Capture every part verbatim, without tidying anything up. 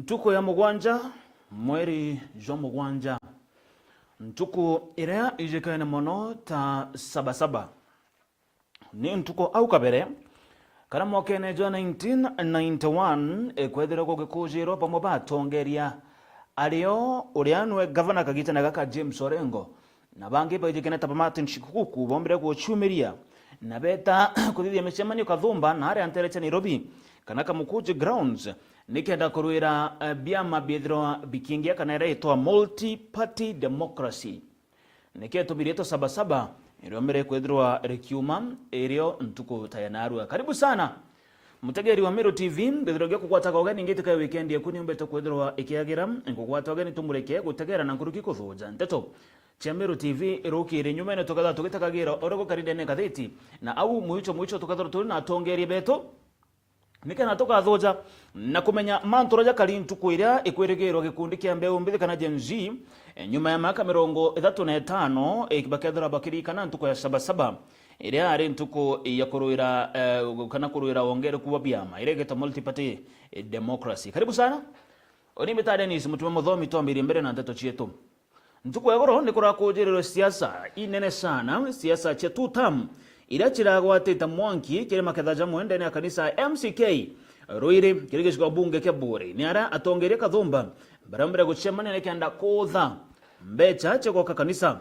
Ntuku ya mugwanja, mweri jwa mugwanja, ntuku iria ijikene mono ta Sabasaba. Ni ntuku au kabere, kana mwakene jwa nineteen ninety-one, ikwethirwa gugikujirwa bamwe ba atongeria, ario uria nwe gavana kagitene gaka James Orengo, na bangi baijikene ta ba Martin Shikuku bombire guciumiria na beta kuthithia micemanio Kathumba na aria ntere cia Nairobi, kana Kamukunji Grounds, nikenda kurwira, eh, biama biithirwa bikiingia kana iria itwa multi-party democracy. Niki itumi riitwa Sabasaba iriomire kwithirwa rikiuma irio ntuku ta ya narua? Karibu sana, mutegeri wa Meru T V, mbithirwa ngikugwataga ugeni ngitikae weekend yaku niumbite kwithirwa ikiagira, ngugwata ugeni tumurike gutegera na nkuruki kuthuja nteto cia Meru T V rukiri nyumene, tukethirwa tugitagagira uria gukari ndene ngathiti, na au mwicho mwicho tukethirwa turi na atongeria betu, nikenda tukathuja na kumenya mantu uria jakari ntuku iria ikwirigirwa gikundi kia mbeu mbithi kana Gen Z, e, nyuma ya miaka mirongo ithatu na itano, e, bakethirwa bakiririkana ntuku ya Sabasaba, iria yari ntuku ya kurwira, e, kana kurwira wongereku bwa biama, iria igitwa multi-party, e, democracy. Karibu sana. Uni mbita Dennis Mutuma Muthomi, twambirie mbere na nteto cietu. Ntuku ya igoro ni kurakujirirwe siasa inene sana, siasa cia two term, iria ciragwatite mwanki kiri maketha jamwe ndene ya kanisa ya M C K Ruiri, kiri gicigo bunge kia Buuri. Ni aria atongeria Kathumba baraumbire gucemania nikenda kuutha mbecha cia gwaka kanisa.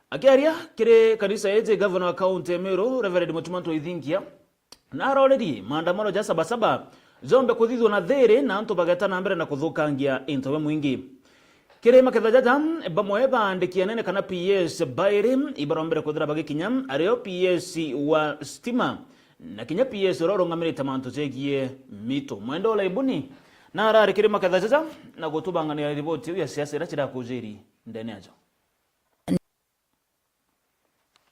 Akiaria kiri kanisa iji, gavana wa kaunti ya Meru, Reverend Mutuma Ntwithinkia, na arorerie maandamano ja Sabasaba jombe kuthithwa na thiri na antu bageta na mbere na kuthukangia into bia mwingi. Kiri maketha jaja, bamwe baandiki anene kana P S bairi ibarombere kwithira bagikinya, ario P S wa stima na kinya P S uria urungamirite mantu jegie mitu. Mwende Olaibuni na arari kiri maketha jaja na gutubanganira riboti iu ya siasa iria cirakujiri ndene ajo.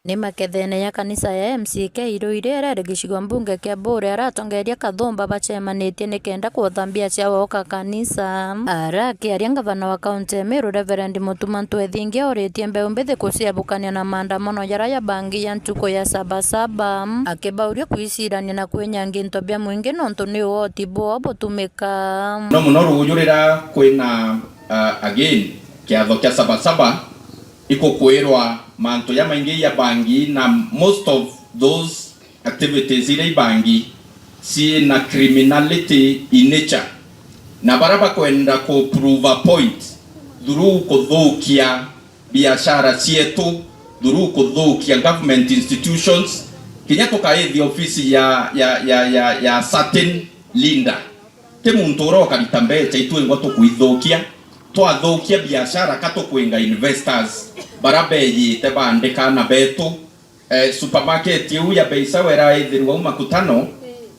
Ni makethene ya kanisa ya M C K Ruiri iria iri gicigo mbunge kia Buuri, aria atongeria Kathumba bacemanitie nikenda kuutha mbia cia gwaka kanisa. Aria akiaria, ngavana wa kaunti ya Meru, Reverend Mutuma Ntwethingia, auritie mbeu mbithi kuciebukania na maandamano jaria ya bangi ya ntuku ya Sabasaba, akibauria kwicirania na kwinyangia into bia mwingi nontu ni uoti bwao butumika. No muno ruuju riria kwina, uh, again, kiatho kia Sabasaba, ikukwirwa mantu jamaingi ja bangi, na most of those activities iria ibangi ciina criminality in nature, na baria bakwenda ku prove a point through kuthukia biashara cietu, through kuthukia government institutions, kinya tukaithia ofisi ya, ya, ya, ya, ya certain leader. Ti muntu uria ukarita mbecha itwingwa tukwithukia, twathukia biashara ka tukwinga investors baria beyite baandika ana betu. Eh, supermarket iu ya bei sawa iraithirwa u Makutano,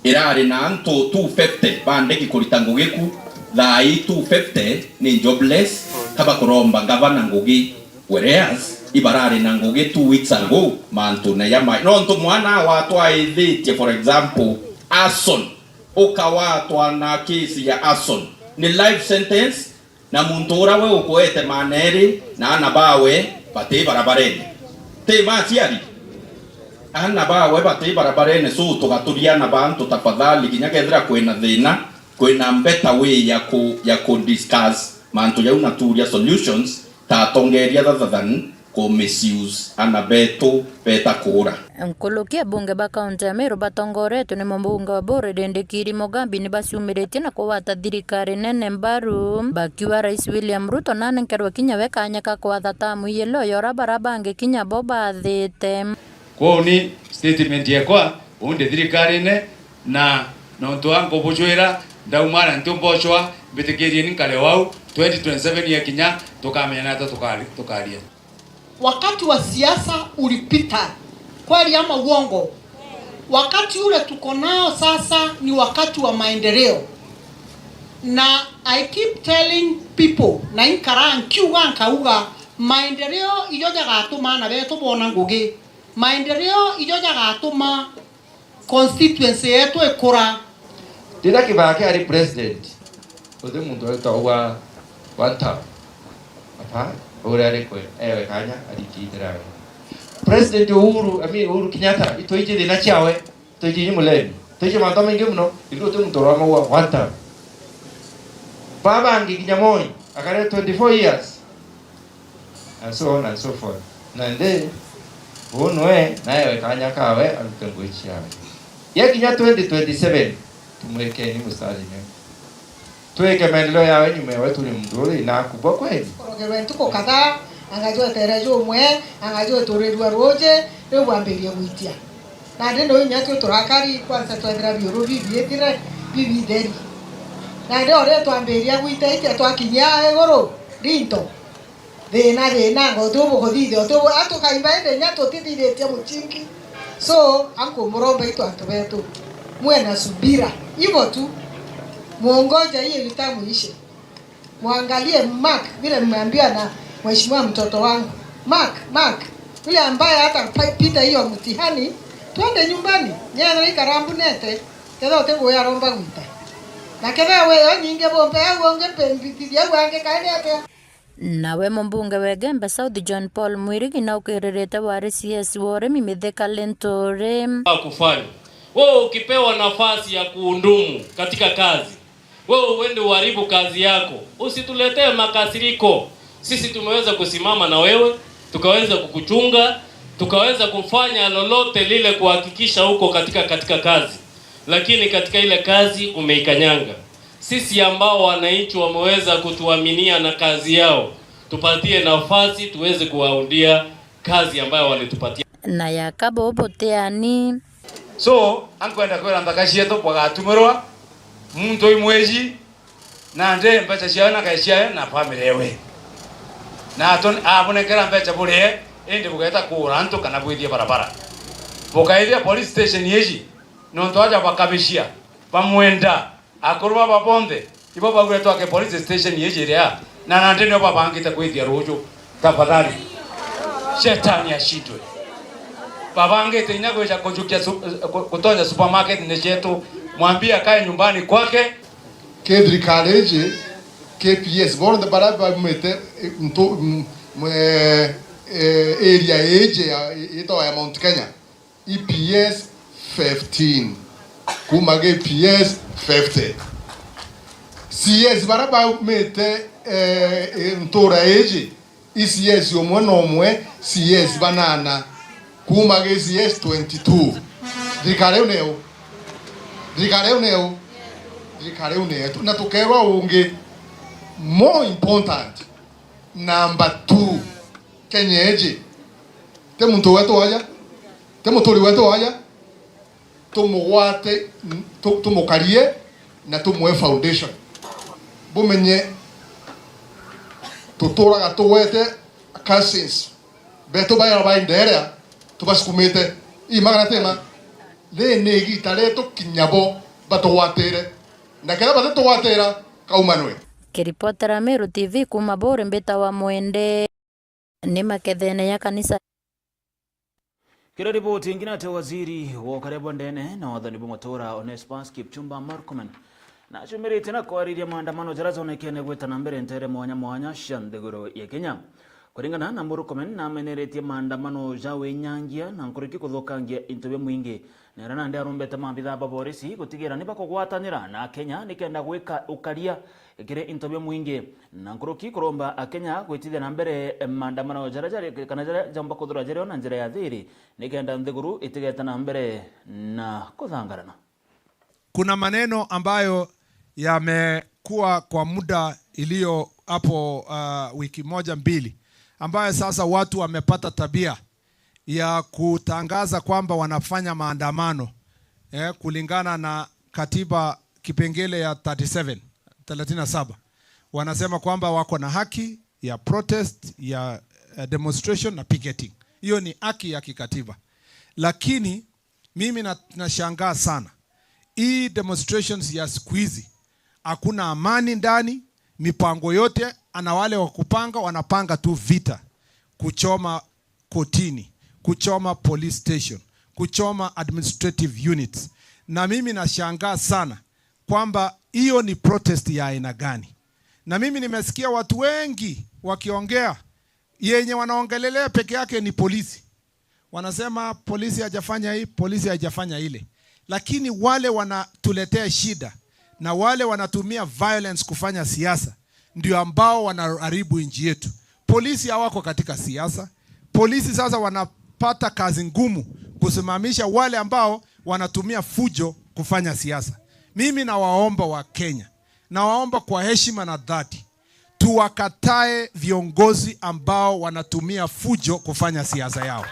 irari na antu two fifty baandiki kurita ngugi ku, thaa ii two fifty ni jobless, ka bakuromba ngavana ngugi, whereas ibarari na ngugi two weeks ago mantune ja mai. Nontu mwana watwaithitie, for example, arson, ukawatwa na case ya arson, ni life sentence, na muntu uria we ukuete maana eri na ana bawe bati barabarene. Ti ma aciari? Ana bawe bati barabarene, so tugaturia ana ba antu tafadhali, kinya kethira kwina thina, kwina better way ya ku, ya ku discuss mantu jau na turia solutions ta atongeria rather than ku misuse ana betu beta kuura. Nkuruki abunge ba kaunti ya Meru batongoretwe ni mubunge wa Buuri Ndindi Kiri Mugambi ni baciumiritie na kugwata thirikari nene mbaru, bakiuga Rais William Ruto nanenkerwe kinya we kanya ka kwatha tamu ijiri o ya uria baria bangi kinya bo bathite. Kwou ni statement yekwa, undi thirikarine, na nontu wa nkubujwira, ndauma na ntiumbocwa, mbitikirie ni nkare wau, twenty twenty-seven yekinya, tukamenya nata tukari-, tukaria. Wakati wa siasa ulipita. Kweli ama uongo? Wakati ule tuko nao sasa ni wakati wa maendeleo. Na I keep telling people, na inkaraa nkiuga nkauga, maendeleo ijo jagatuma ana betu bona ngugi. Maendeleo ijo jagatuma constituency yetu ikura. Riria Kibaki ari president, guti muntu wetagwa one term. Apa, uria ari kwe, ewe kanya, aritithira we. President Uhuru, I mean, Uhuru Kenyatta, itwiji thina ciawe, itwiji ni mulemi. Itwiji mantu maingi muno, lakini guti muntu uramaua one term. Baba angi kinya Moi, akare twenty-four years. And so on and so forth. Na ndi, uu nwe, naewe kanya kawe, arute ngugi ciawe. Yakinya twenty twenty-seven, tumwikeni mustari nwe. Twike maendeleo yawe nyuma yawe turi mnduri na akubwa kweli. Korogerwe ntuku kadhaa, angajwetere jumwe, angajweturirua ruji, riu bwambirie gwitia. Nandi nuu inya twi turakari, kwanza twethira biuru bibiithire, bibitheri. Nandi o riu twambiria gwita itia twakinyia iguru, rinto. Thina, thina, ngo tu bukuthithia, tu bu-, atukaimba indi inya tutithithitie muchingi. So, ankumuromba itu antu betu. Muwe na subira. Hivyo tu. Muongoja hiyo itamu ishe. Mwangalie Mark vile mmeambiwa na mheshimiwa mtoto wangu. Mark, Mark, yule ambaye hata pa-, pita hiyo mtihani, twende nyumbani. Nyethira ikarambunete, ketha uti ngugi aromba gwita. Na ketha we yo nyingi bombe au ungi mbithithia au angi kaani atia? Nawe mumbunge wa Igembe South John Paul Mwirigi na ukiririte wari C S wa urimi Mithika Linturi. Kufanya. Wewe ukipewa nafasi ya kuhudumu katika kazi, wewe uende uharibu kazi yako. Usituletee makasiriko. Sisi tumeweza kusimama na wewe, tukaweza kukuchunga, tukaweza kufanya lolote lile kuhakikisha uko katika, katika kazi. Lakini katika ile kazi umeikanyanga. Sisi ambao wananchi wameweza kutuaminia na kazi yao, tupatie nafasi tuweze kuwaundia kazi ambayo walitupatia. Na yakabo butiani. So, ankwenda kwira nthaka cietu bwagatumirwa muntu wi mwiji, na ndi mbeca ciawe na kae ciawe na family ewe. Na aton-, abonekera mbeca burie, indi bugeta kuura antu kana bwithie barabara. Bukaithia police station iji, nontu aja bakabishia, bamwenda, akuru baba bonthe, ibo baugire twake police station iji iria, na nandi nio babangite kwithia ruju. Tafadhali, shetani ashindwe. Babangite inya gwija kujukia su-, ku-, kutonya supermarket ni cietu. Mwambie akae nyumbani kwake. Ki thirikari iji, ki P S, bonthe baria baumite, eh, ntu-, m-, m-, eh, eh, area iji ya, itagwa ya Mount Kenya. E P S fifteen. Kuma gi P S fifty. C S baria baumite, eh, eh, ntura iji, i C S umwe na umwe, C S banana. Kuma gi C S twenty-two. Thirikari iu niu? Thirikari iu niu? Thirikari iu ni yetu. Na tukerwa ungi, more important, number two, Kenya iji. Ti muntu wetu aja, ti muturi wetu aja, tumugwate, tu-, tumukarie na tumwe foundation. Bumenye tuturaga tugwete cousins betu baria bainderea tubasukumite. Ii ma kana ti ma? Ri ni igita rietu kinya bo batugwatire, na kethira batitugwatira, kaumanwe. Kiripotera Meru T V kuma Buuri, mbitawa Mwende. Ni makethene ya kanisa. Kiri riboti ingi, nate waziri wa ukaria bwa ndene na wathani bwa matura Onesmus Kipchumba Murkomen nacumirite na kwariria maandamano jaria jonekene gwita na mbere ntere mwanya mwanya cia nthiguru ya Kenya. Kuringana na Murkomen, nameneretie maandamano ja winyangia na nkuruki kuthukangia into bia mwingi. Nera nandi arombete maabitha ba borisi gutigira ni bakugwatanira na Akenya nikenda gwika ukaria kiri into bia mwingi, na nkuruki kuromba Akenya gwitithia na mbere maandamano jaria jari, kana jaria jaumba kuthirwa jario na njira ya thiri, nikenda nthiguru itigete na mbere na kuthangarana. Kuna maneno ambayo yamekuwa kwa muda iliyo hapo, ah, wiki moja mbili, ambayo sasa watu wamepata tabia ya kutangaza kwamba wanafanya maandamano, eh, kulingana na katiba kipengele ya thirty-seven, thelathini na saba. Wanasema kwamba wako na haki ya protest, ya, eh, demonstration na picketing. Hiyo ni haki ya kikatiba. Lakini mimi na-, nashangaa sana. Hii demonstrations ya siku hizi, hakuna amani ndani, mipango yote, ana wale wa kupanga, wanapanga tu vita, kuchoma kotini, kuchoma police station, kuchoma administrative units. Na mimi nashangaa sana kwamba hiyo ni protest ya aina gani? Na mimi nimesikia watu wengi wakiongea, yenye wanaongelelea peke yake ni polisi. Wanasema polisi hajafanya hii, polisi hajafanya ile. Lakini wale wanatuletea shida Na wale wanatumia violence kufanya siasa ndio ambao wanaharibu nchi yetu. Polisi hawako katika siasa. Polisi sasa wanapata kazi ngumu kusimamisha wale ambao wanatumia fujo kufanya siasa. Mimi nawaomba wa Kenya, nawaomba kwa heshima na dhati, tuwakatae viongozi ambao wanatumia fujo kufanya siasa yao.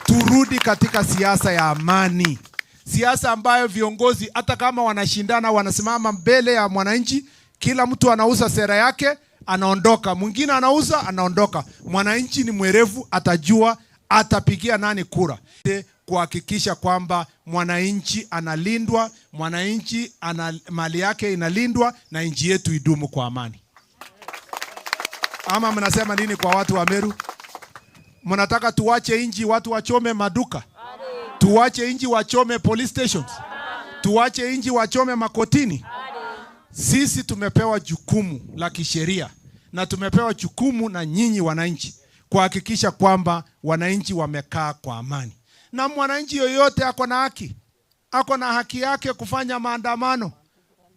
Turudi katika siasa ya amani, siasa ambayo viongozi, hata kama wanashindana, wanasimama mbele ya mwananchi, kila mtu anauza sera yake, anaondoka, mwingine anauza, anaondoka. Mwananchi ni mwerevu, atajua atapigia nani kura. Kuhakikisha kwamba mwananchi analindwa, mwananchi ana, mali yake inalindwa na nchi yetu idumu kwa amani. Ama mnasema nini kwa watu wa Meru? Mnataka tuwache nchi watu wachome maduka? Tuwache nchi wachome police stations? Tuwache nchi wachome makotini? Sisi tumepewa jukumu la kisheria na tumepewa jukumu na nyinyi wananchi kuhakikisha kwamba wananchi wamekaa kwa amani. Na mwananchi yoyote ako na haki, ako na haki yake kufanya maandamano,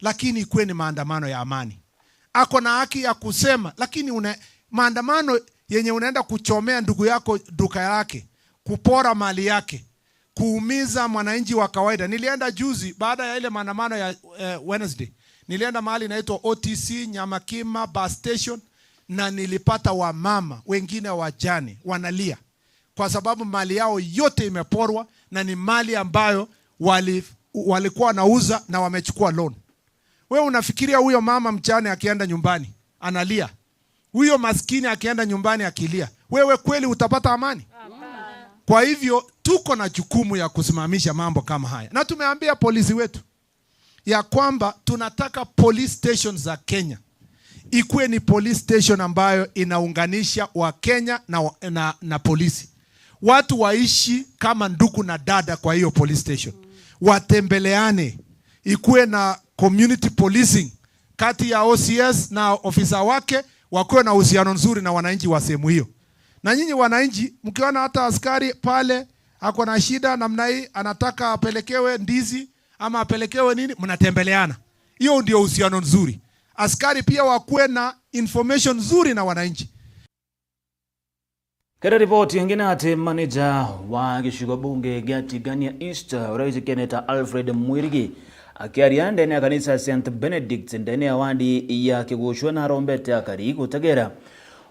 lakini ikuwe ni maandamano ya amani. Ako na haki ya kusema, lakini une, maandamano yenye unaenda kuchomea ndugu yako duka yake, kupora mali yake, kuumiza mwananchi wa kawaida. Nilienda juzi baada ya ile maandamano ya eh, Wednesday, nilienda mahali inaitwa O T C Nyamakima bus station, na nilipata wamama wengine wajane wanalia kwa sababu mali yao yote imeporwa, na ni mali ambayo wali, walikuwa wanauza na wamechukua loan. Wewe unafikiria huyo mama mjane akienda nyumbani analia, huyo maskini akienda nyumbani akilia, wewe kweli utapata amani? Kwa hivyo tuko na jukumu ya kusimamisha mambo kama haya, na tumeambia polisi wetu ya kwamba tunataka police stations za Kenya ikuwe ni police station ambayo inaunganisha wa Kenya na, wa- na, na polisi. Watu waishi kama ndugu na dada kwa hiyo police station, watembeleane, ikuwe na community policing kati ya O C S na ofisa wake, wakuwe na uhusiano nzuri na wananchi wa sehemu hiyo. Na nyinyi wananchi, mkiona hata askari pale ako na shida namna hii, anataka apelekewe ndizi ama apelekewe nini, mnatembeleana. Hiyo ndio uhusiano nzuri. Askari pia wakuwe na information nzuri na wananchi. Kere riboti ingi ni ati manager wa gicigo bunge gia Tigania East, uria wijikene ta Alfred Mwirigi, akiaria ndene ya kanisa ya Saint Benedict ndene ya wadi ya Kigucwa, narombete akari gutegera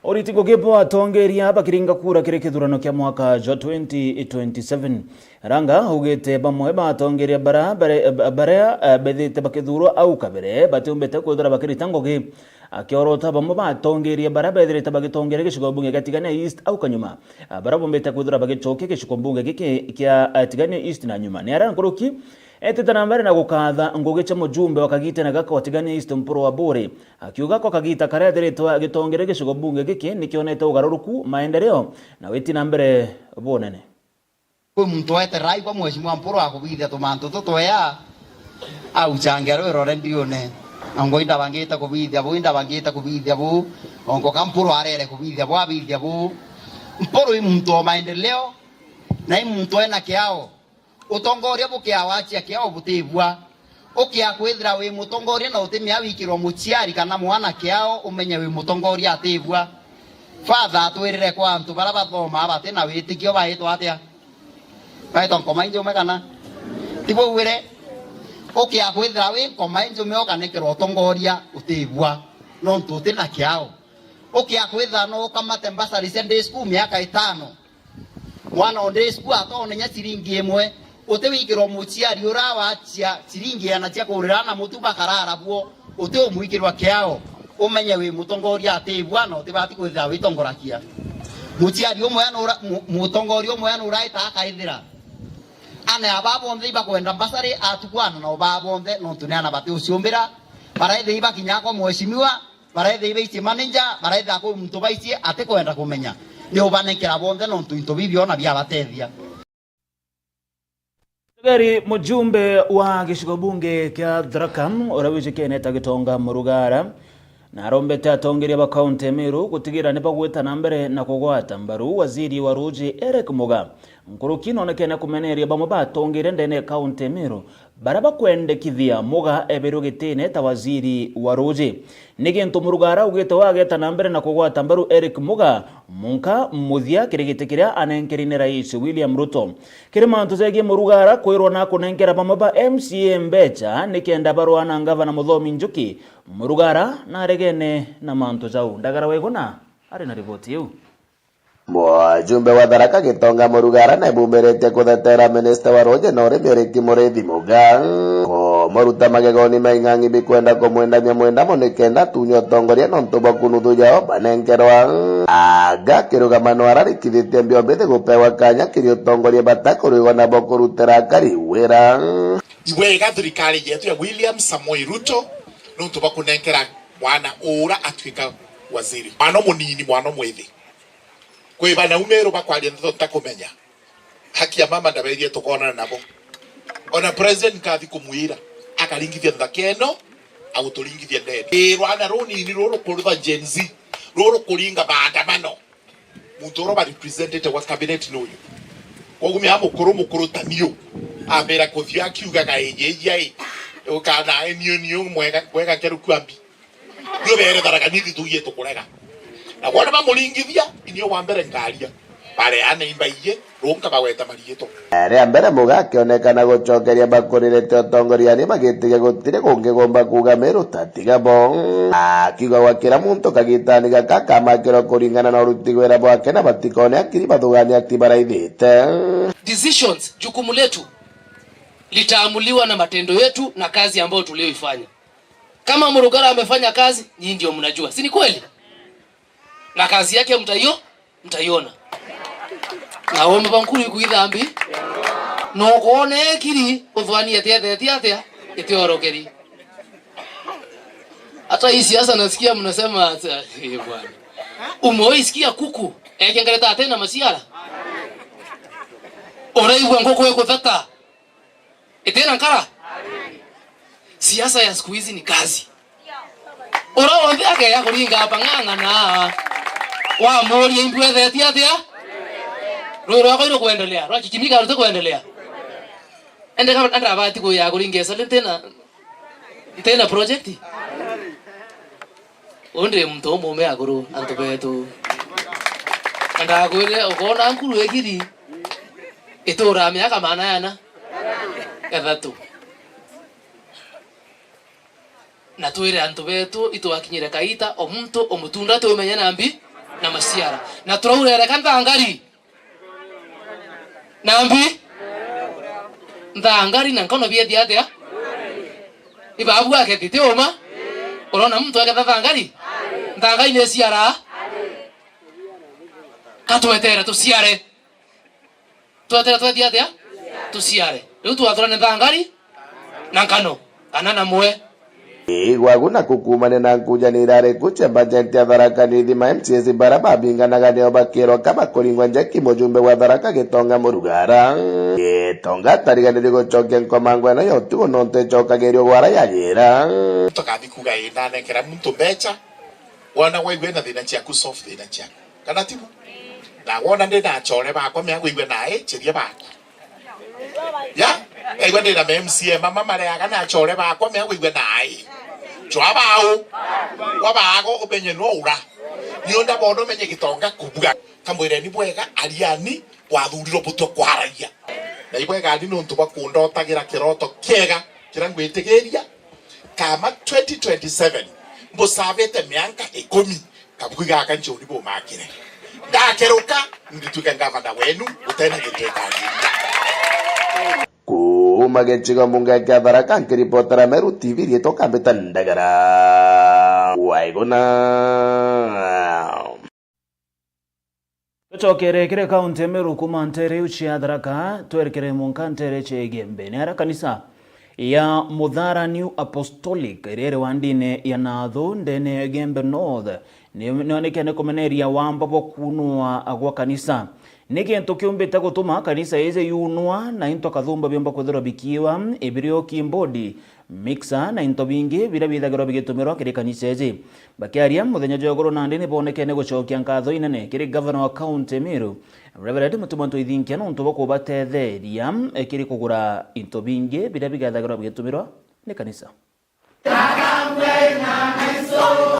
uriti ngugi bwa atongeria bakiringa kura kiri kithurano kia mwaka jwa twenty twenty-seven. Ranga augite bamwe ba atongeria bara, bare, baria, eh, bethite bakithurwa au kabere batiumbite kwithira bakirita ngugi. Akiorota bamwe ba atongeria bara bethirite bagitongeria gicigo bunge gia Tigania East au kanyuma, ah, bara bombite kwithira bagicokia gicigo bunge giki kia, eh, Tigania East na nyuma. Ni aria nkuruki etite na mbere na gukatha ngugi cia mujumbe wa kagitene gaka wa Tigania East Mpuru wa Buri, akiuga ko kagita karia ethiritwe agitongeria gicigo bunge giki nikionete ugaruruku, maendeleo na witi na mbere bunene. Kwi muntu weterera aigua Mheshimiwa Mpuru akubithia tumantu tutwea, auchangia rwiro rediune. Ongo indabangite kubithia buu, indabangite kubithia buu. Ongo ka Mpuru arere kubithia buu, abithia buu. Mpuru i muntu o maendeleo, na i muntu ena kiao. Utongoria bukiao achia kiao butibua. Ukia kwithira wi mutongoria na utimia wikirwa muciari kana mwana kiao, umenye wi mutongoria atibua. Father atwirire kwa antu bara bathomaa bati na witikio baitwa atia? Baitwa nkoma injume kana? Ti bwauire? Ukia kwithira wi nkoma injume ukanikirwa utongoria utibua, nontu uti na kiao. Ukia kwithira no ukamate mbasari cia day school miaka itano, mwana o day school atone nya ciringi imwe, uti wikirwa muciari ura wachia ciringi iana cia kurira na mutu bakarara buo, uti umwikirwa kiao, umenye wi mutongoria atibua na utibati kwithira witongorakia. Muciari umwe ana ura-, mu-, mutongoria umwe ana uraita akaithira ana aba bonthe ibakwenda mbasari atukwana nao baa bonthe, nontu ni ana bati uciumbira, baraithia ibakinya kwa mheshimiwa, baraithia ibaicie manager, baraithia kwi muntu baicie atikwenda kumenya. Ni ubanengera bonthe nontu into bibi ona biabatethia. Tegeri mujumbe wa gicigo bunge kia Tharaka, uria wijikene ta Gitonga Murugara, na arombete atongeria ba kaunti ya Meru gutigira ni bagwita na mbere na kugwata mbaru waziri wa ruuji Eric Muga, Nkuruki nonekene kumeneria bamwe batongire ndene ya kaunti ya Meru, baria bakwendekithia Muga ebirwe gitine ta waziri wa ruuji. Ni gintu Murugara augite wageta na mbere na kugwata mbaru Eric Muga, munka muthia kiri giti kiria anenkeri ni Rais William Ruto. Kiri mantu jegie Murugara kwirwa na kunenkera bamwe ba M C A mbecha nikenda barwa na ngavana Muthomi Njuki, Murugara naregene na mantu jau. Ndagara Waiguna ari na riboti iu. Mujumbe wa Tharaka Gitonga Murugara naibumiritie kuthetera minista wa ruuji na urimi Uriki Muriithi Muga, kumuruta magegoni ma ing'ang'i bikwenda kumwendamia mwendamo nikenda atunywe utongoria nontu bwa kunuthu jao banenkerwa. Anga akirugama no ararikithitie mbio mbithi gupewa kanya kiri utongoria batakurwigwa nabo kurutira akari wira. Ibwega thirikari yetu ya William Samoei Ruto nontu bwa kunenkera mwana ura atuika waziri. Mwana munini, mwana mwithi. Kwi bana umeru bakwaria ndeto ntakumenya. Haki ya mama ndaberie tukonana nabo. Ona president nkathi kumwira, akaringithia nthaka ino, aguturingithia ndene. Ii rwana runini ruru kurutha Gen Z, ruru kuringa maandamano. Muntu uria ba representete wa cabinet ni uyu. Koguo mea mukuru, mukuru ta niu, ambira kuthio akiugaga, "Ii, ii, ii, ukana niu, niu mwega, mwega keru kwambi." Nio beere Tharaka Nithi tugie tukurega. Na kwona bamuringithia, inio wa mbere ngaria. Bareane imbaiyie, runka bagweta mariitwa. Ria mbere Muga akionekana gucokeria bakuririte utongoriani bagitiga gutiri kungigomba kuuga Meru ta tiga bo. Akiuga gwa kira muntu kagitani gaka akamakirwa kuringana na uruti wira bwake na batikone akiri bathugania ati baraithite. Decisions, jukumu letu litaamuliwa na matendo yetu na kazi ambayo tulioifanya. Kama Murugara amefanya kazi, nyinyi ndio mnajua. Si ni kweli? Na kazi yake mtaio-, mtaiona. Na woma bankuru ikuithambi. No kuone kiri uthwani ati ethetie atia, itiorokeri. Hata hii siasa nasikia mnasema, eh, bwana. Umewahi sikia kuku ekengereta atena maciara? Uraigua nguku ikuthata itina nkara? Siasa ya siku hizi ni kazi. Ura wonthe akeya kuringa apa ng'ang'ana, wamuria, "Imbwethetie atia? Rui rwakwa irukwendelea, rwa Kikimika rutikwendelea." Ende kama ndabati kuya kuringa esale ntina, ntina project. Undi muntu umume akuru, antu betu. Na ndakwire, ukona nkuru ikiri, itura miaka maana yana ethatu. Na twire antu betu itwakinyire kaita, o muntu o mutunda tumenye na mbi na maciara. Na turaurereka nthangari. Na mbi? Nthangari na nkono biethia atia? Ibabu akethite uma. Urona muntu aketha nthangari? Nthangari ni ciara. Katwetere tuciare. Twetere twethia atia? Tuciare. Riu twathurane nthangari na nkano, kana na mwe. Igwagu na kukumania na nkujanira iriku cia bajeti ya Tharaka Nithi, ma M C As bara babinganaga nio bakirwa kaba kuringwa njeki mujumbe wa Tharaka Gitonga Murugara. Gitonga atariganiri gucokia nkomango ino ya utugo nontu icokagirio gwara yajira. Tukathi kuga, "Ii, ndanenkera muntu mbecha." Wona waigua na thina ciaku, solve thina ciaku. Kana tibu? Na wona ndi na achore bakwa, mea waigua nae, cheria baku. Ya? Aigua ndi na M C A mama mareaga na achore bakwa, mea waigua nae. Chwa bau. Wa bago umenye no ura. Nio ndabona umenye Gitonga kubuga. Kamwireni bwega, ariani, wathurirwo butua kwaragia. Na ibwega ni nontu bwa kundotagira kiroto kiega kiria ngwitigiria. Kama twenty twenty-seven, mbusavite mianka ikumi, kabugi gaka nchoni bumakire. Ndakeruka, ndituike ngavana wenu, gutena gintu ikangiria. Kuuma gicigo mbunge kia Tharaka, nkiripotera Meru T V, riitwa Kambita Ndagara. Waiguna. Tucokere kiri kaunti ya Meru kuuma ntere iu cia Tharaka, twerekere munka ntere cia Igembe. Ni aria kanisa ya Muthara New Apostolic iria iri wandine ya Nathu ndene ya Igembe North, ni, nionekene kumeneria wamba bwa kuunwa gwa kanisa. Ni gintu kiumbite gutuma kanisa iji yuunwa na into kathumba biumba kwithirwa bikiiwa, ibirio kimbodi, mixer na into bingi biria bithagirwa bigitumirwa kiri kanisa iji. Bakiaria muthenya jwa iguru nandi, ni bonekene gucokia nkatho inene kiri gavana wa kaunti ya Meru, Reverend Mutuma Ntwithinkia, nontu bwa kubatetheria kiri kugura into bingi biria bigethagirwa bigitumirwa ni kanisa.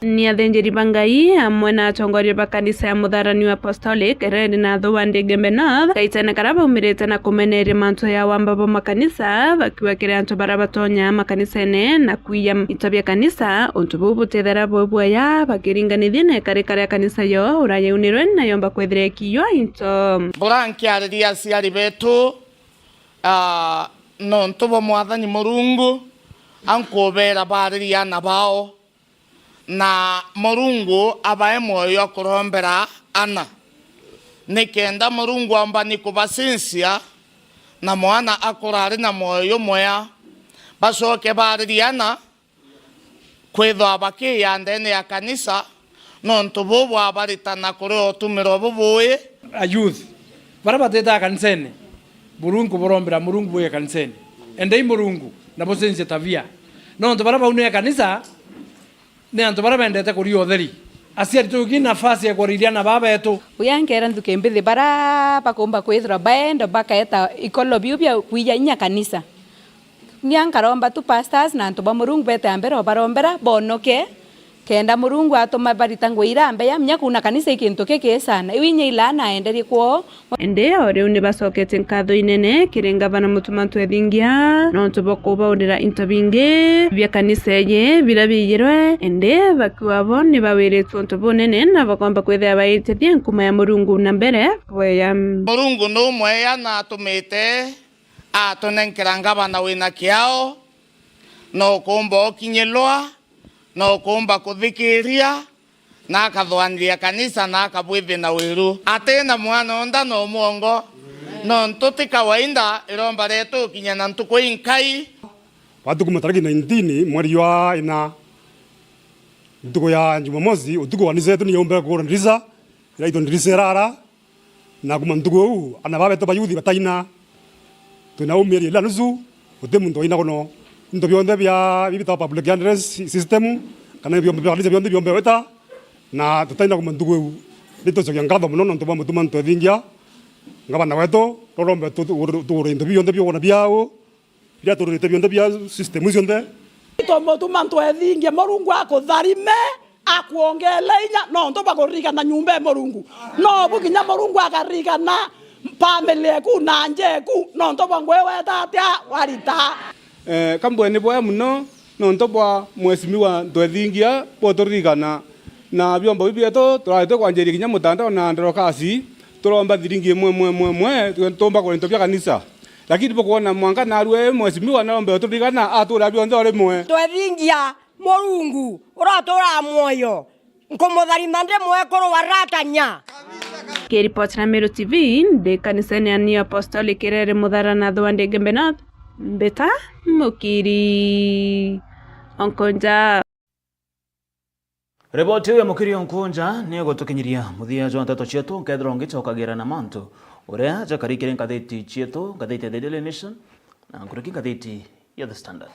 Ni athinjiri ba Ngai amwe na atongoria ba kanisa ya Mutharani wa Apostolic Red na Athu wa Ndigembe North, kaitene karia baumirite na kumeneria mantu ya wamba bwa makanisa, bakiuga kiri antu baria batonya makanisene na kwiya into bia kanisa. Untu buu butithera bwi bwega bakiringanithia na ikarika ria kanisa yo uria yaunirwe na yomba kwithira ikiiywa into. Bura nkiariria aciari betu, ah, nontu bwa Mwathani Murungu, ankubeera baaririe aana bao, na Murungu abae mwoyo jwa kurombera aana, nikenda Murungu ambani kubacincia, na mwana akura ari na mwoyo jumwea, bacoke baaririe aana, kwithwa bakiya ndeene ya kanisa, nontu buu bwabaritana kuri utumiro bubui. A youth, baria batitaga kanisene, Murungu burombera Murungu buye kanisene. Endei Murungu, na bucenjie tabia. Nontu baria baunire kanisa, ni antu baria bendete kuria utheri. Aciari tugi nafasi ya kwariria aana baa betu. Uya nkeera nthuki mbithi baria bakumba kwithirwa baenda bakaeta ikolo biu bia kwiya inya kanisa. Nia nkaromba tu pastors na antu ba Murungu bete a mbere obarombera, bonoke, kenda Murungu atuma barita ngugi iria mbeya, menya kuuna kanisa i kintu kiki sana. Iu inya ila naenderie kwoo. Indi o riu ni bacoketie nkatho inene kiri ngavana Mutuma Ntwethingia, nontu bwa kubaurira into bingi bia kanisa iji biria biiyirwe, indi bakiuga bo ni bawiritwe untu bunene na bakomba kwithira baitithia nkuma ya Murungu na mbere bweya. Murungu numweya na atumite atunenkera ngavana wina kiao, na ukumba ukinyilwa, na ukumba kuthikiria, na akathwaniria kanisa, na akabwithia na wiru. Ati na mwana onda na umwongo, nontu ti kawaida iromba rietu ukinya na ntuku inkai. Batukuma tariki nineteen mweri jwa ina, ntuku ya Jumamosi, utuku wa kanisa yetu ni yaumbe kugura ndirisa, iraitwa ndirisa irara. Na kuma ntuku iu, ana baa betu ba youth bataina. Twina umieri ila nusu, guti muntu waina kuno. Into bionthe bia, bibitagwa public address system, kana biombe bia kanisa bionthe biombe weta, na tutaina kuma ntuku iu. Ni tucokia nkatho mono nontu bwa Mutuma Ntwethingia, ngavana wetu, rorombe tu-, tu-, tugure into bionthe biona biao. Biria tururite bionthe bia system iu cionthe. Itwa Mutuma Ntwethingia, Murungu akutharime, akuongele inya, nontu bwa kuririkana nyumba ya Murungu. Nobu kinya Murungu akaririkana family eku na nja eku, nontu bwa ngugi weta atia warita. Eh, kambwe ni bwega mono, nontu bwa Mheshimiwa Ntwethingia, bwa uturirikana. Na biombo biu bietu, turari tukwanjiria kinya mutandao na ndorokasi, turomba thiringi imwe, imwe, imwe, imwe, tu-, tuumba kugura into bia kanisa. Lakini bukwona mwanka narua mheshimiwa narombe uturirikana atura bionthe o rimwe. Twethingia Murungu uraturaa mwoyo, nkumutharima ndi mwekuru wa ratanya. Kiripoti na Meru T V, ndi kanisene ya New Apostolic Kirere Muthara na Thua Ndege Mbenot, mbita Mukiri Onkonja. Riboti iu ya Mukiri Onkonja ni igutukinyiria muthia jwa nteto cietu, nkethirwa ngicokagira na mantu uria jakari kiri ngathiti cietu, ngathiti ya The Daily Nation, na nkuruki ngathiti ya The Standard.